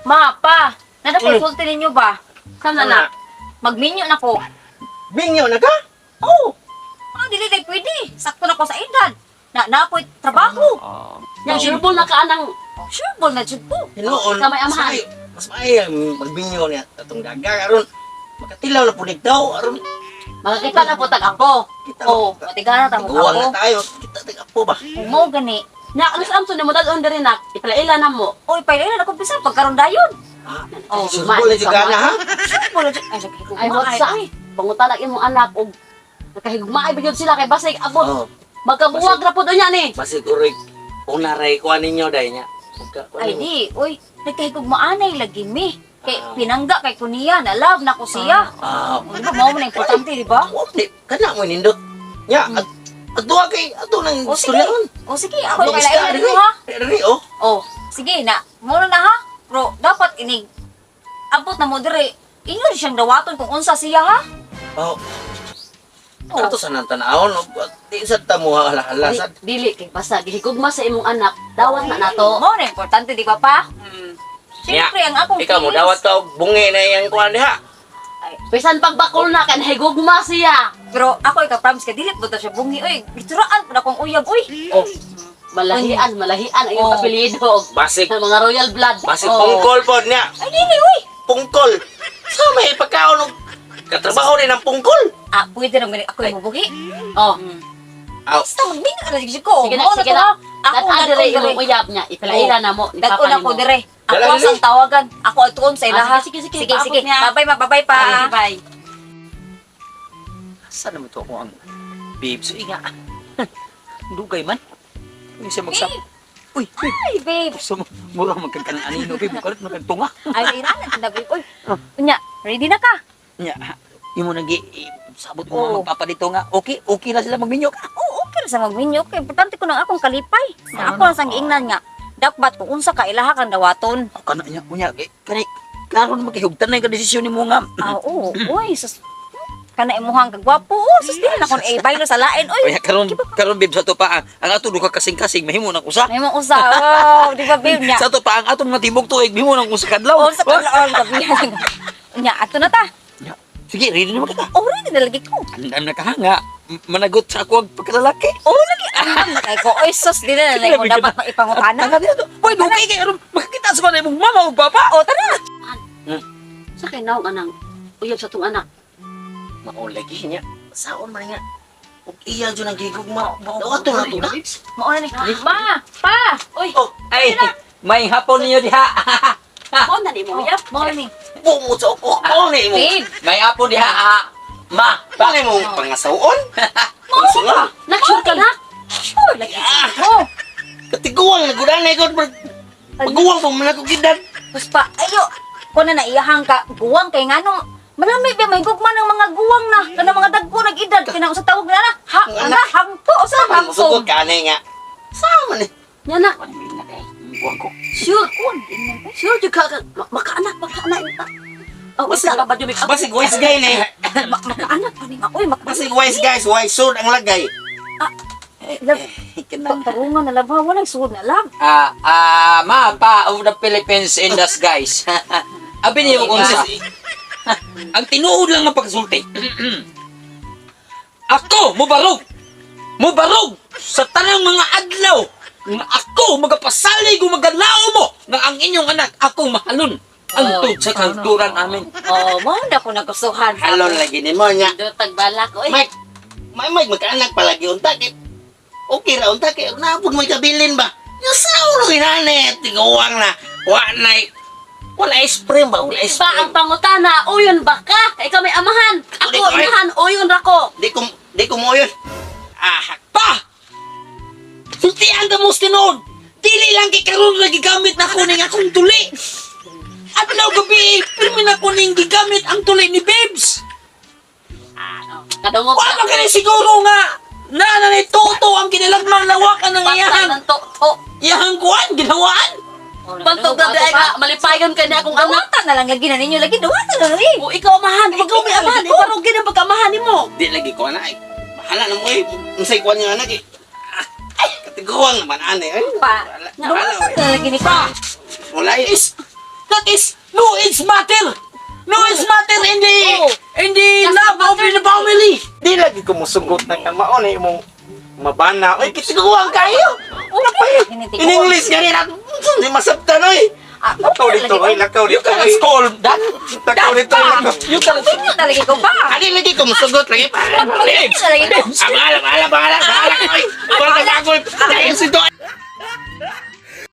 Ma, pa, nada sulti ninyo ba? Sam na Ano na. na? Magminyo na ko. Binyo na ka? Oh, ah, dili day pwede. Sakto na ko sa edad. Na na ako'y trabaho. Yang sure na ka anang Oh, sure ball na jud ko. Hinuon. Sa may amahan. Mas maayo ang magbinyo niya atong daga aron makatilaw na punig daw aron makakita na po tag ako. kita. Oh, matigana ta mo Tiguang ako. na tayo. Kita tag apo ba? Mo gani. Nya ano sa amto nimo dad-on diri nak. Ipalaila na mo. Oy, pailay na ko bisan pagkaron dayon. Ah, Oh, sure ball na jud ka na ha? Sure ball na jud. Ay, sakit ko. Ay what's up? Pangutan imong anak og nakahigugmaay ba gyud sila kay basig abot. Oh, Magkabuwag ra pud unya ni. basig urig una ray kuan ninyo day nya. Pagka kuan Ay ninyo. di, oy, nagkahigugmaanay lagi mi. Kay Ah. pinangga kay kuniya, na love na ko siya. Ah, Oh, di ba mao man ang importante, di ba? wa di kana mo nindot. Nya at at duha kay ato nang O sige. istorya ron. O sige, ako pailay na ninyo ha. Diri oh. Oh, sige na. Muna na ha. Pero dapat inig abot na mo dire. Inyo rin siyang dawaton kung unsa siya ha. Oh, Oh. ato sa nang tanawon di sad ta mo hala-hala sad. Dili kay basta gihigugma sa imong anak, dawat na nato. Mao na importante, di ba pa? Siyempre, ang akong Ikaw mo feelings. dawat ka og bungi na iyang kuan diha. Bisan pagbakol na kay nahigugma siya. Pero ako ika-promise ka, dili po ta siya bungi. Uy, gituraan po na akong uyab, uy. Oh, Malahian, malahian ang iyong Oh. apelyido. basig Sa mga royal blood. basig Oh. pungkol pod niya. Ay, dili, uy. Pungkol. Sa may pagkaon og katrabaho rin ang pungkol. Ah, pwede na gani ako yung mabuhi. Oh. Aw, Basta magminga na jud ko. Sige na, Mao na sige to, na. ha. Ako Dad-an dire dad-on imong dire. uyab niya, ipalaila na mo ni Dad-on papa ako nimo. dire. Ako Dala, ang dali. tawagan. Ako ay tuon sa ilaha. Ah, sige, sige, sige. Sige, Paabot sige. niya. Babay ma, babay pa. Bye. Saan naman to ako ang babes? Uy nga. Dugay man. Uy, siya magsap. Uy, babe. Ay, babe. Gusto mo, mura magkagkanang anino, babe. Mukalit magkagtunga. Ay, ay, na, babe. Uy, unya, ready na ka? Nya, yung mo nag sabot mo Oo. mga magpapa dito nga. Okay, okay na sila magminyo ka. Oo, okay ra sa magminyo. Okay, importante ko nang akong kalipay. Na ako lang sang giingnan nga. Dapat kung unsa ka ilaha kang dawaton. Oh, kana niya, unya, kay, kani, klaro na magkahugtan na yung desisyon ni mo nga. Ah, oo, uy, sus. Kana imuhang kagwapo. Oh, sus dili na kon eh baylo sa lain. Uy, Uy, karon karon babe, sa to pa, ang ato duha kasing-kasing, mahimo nang usa. may mong usa. Oh, di ba babe niya? Sa to pa, ang atong mga tibok tuig, mahimo nang usa kadlaw. Oh, sa kadlaw kabihan. Nya, ato na ta. Nya, sige, ready na ka. Oh, ready na lagi ko. Andam na ka nga, managot sa ako ang pagkalalaki. Oh, lagi andam na kay ko. Oy, sus dili na na ko dapat maipangutana. Tanga dito. Uy, dugay kay aron makakita sa mga imong mama ug papa. Oh, tara. Sa kay naong anang uyab sa tong anak. Mao lagi niya. Saon man nga. Ug iya jud ang gigugma. Dawato na to na. Mao na ni. Ma, pa. Uy, Oh, Ay, may hapon ninyo diha. Mao na ni imong uyab. mao na ni. Bumot sa uko. Mao ni imo. Babe, May hapon diha. Ah. Ma, Mao ni mo pangasawon. Pangasawa. Nak sure ka na? sure lagi ko. Katiguang na gud anay gud. Maguwang pa man ako gidan. Puspa, ayo. Ko na naiyahang ka guwang kay nganong malami ba may gugma ng mga guwang na kanang mga dagko nag-edad kanang sa tawag na na ha Ang ana anak. hangto sa Musugod hangtong ka anay nga. Sama ni. Nya nak, Buwang ko. sure. Sure jud ka makaanak, makaanak ta. Oh, Basig- isa ka ba jud make Basig wise guy ni. Makaanak pa ni nga oy makaanak. Basig wise guys, wise sword ang lagay. Love, tarungan na love ha walay suod na love. Ah, ah, ma, pa of the Philippines in the guys. Abi niyo kung sa. Ang tinuod lang nga pagsulti. Ako mubarog. Mubarog sa tanang mga adlaw nga ako magapasalig ug magalao mo nga ang inyong anak akong mahalon. Ang Oh. sa kanturan amin. Oh, mao na ko nagustuhan. Halon lagi nimo nya. Do tagbalak oy. Mike, may Mike magkaanak palagi unta kay okay ra unta kay naapod may kabilin ba. Yung sao ro inane tiguang na wa nay wala spring ba wala Ba ang spring. pangutana, uyon ba ka? Kay ikaw may amahan. Ako Di ko, ay. inahan, uyon ra ko. Di ko mo yun. Ah, Pa! Sultian ka mo tinuod. Dili lang kay karon ra gigamit na ko ning akong tuli. Adlaw gabi, pirmi na ko ning gigamit ang tuli ni Babes. Kadungog Wa man kani siguro nga na na ni Toto ang kinilagmang lawakan ng Iyahang iyahang ng to. iyahang kuan ginawaan. Bantog na di ay ka, malipayon ka niya akong anak. Dawatan na lang lagi na ninyo lagi dawatan na lagi. O ikaw amahan, ikaw may amahan, ikaw gid ang pagkamahan nimo. di lagi ko na ay. Bahala na mo eh. Unsay kuan nga anak eh. Ay, katiguang naman ane. Ay, Pa, bahala. dawatan na lagi ni pa. Wala That is no age matter. No age matter in the Doesn't love of matter. the family. Di lagi ko musugot na nga mao na imong mabana. Oy, kitiguang kayo. Okay. In English gani na. Di masabtan oy. Ah, Lakaw okay, dito, lagi. oy, lakaw You dito. cannot Oy. scold that. Lakaw dito, lakaw. You cannot. Pinyo talaga ko pa. Ani lagi ko musugot lagi pa. Pinyo talaga ko. Ah, bahala, bahala, bahala, bahala, oy. Bahala, bahala, bahala. Dahil si Doy.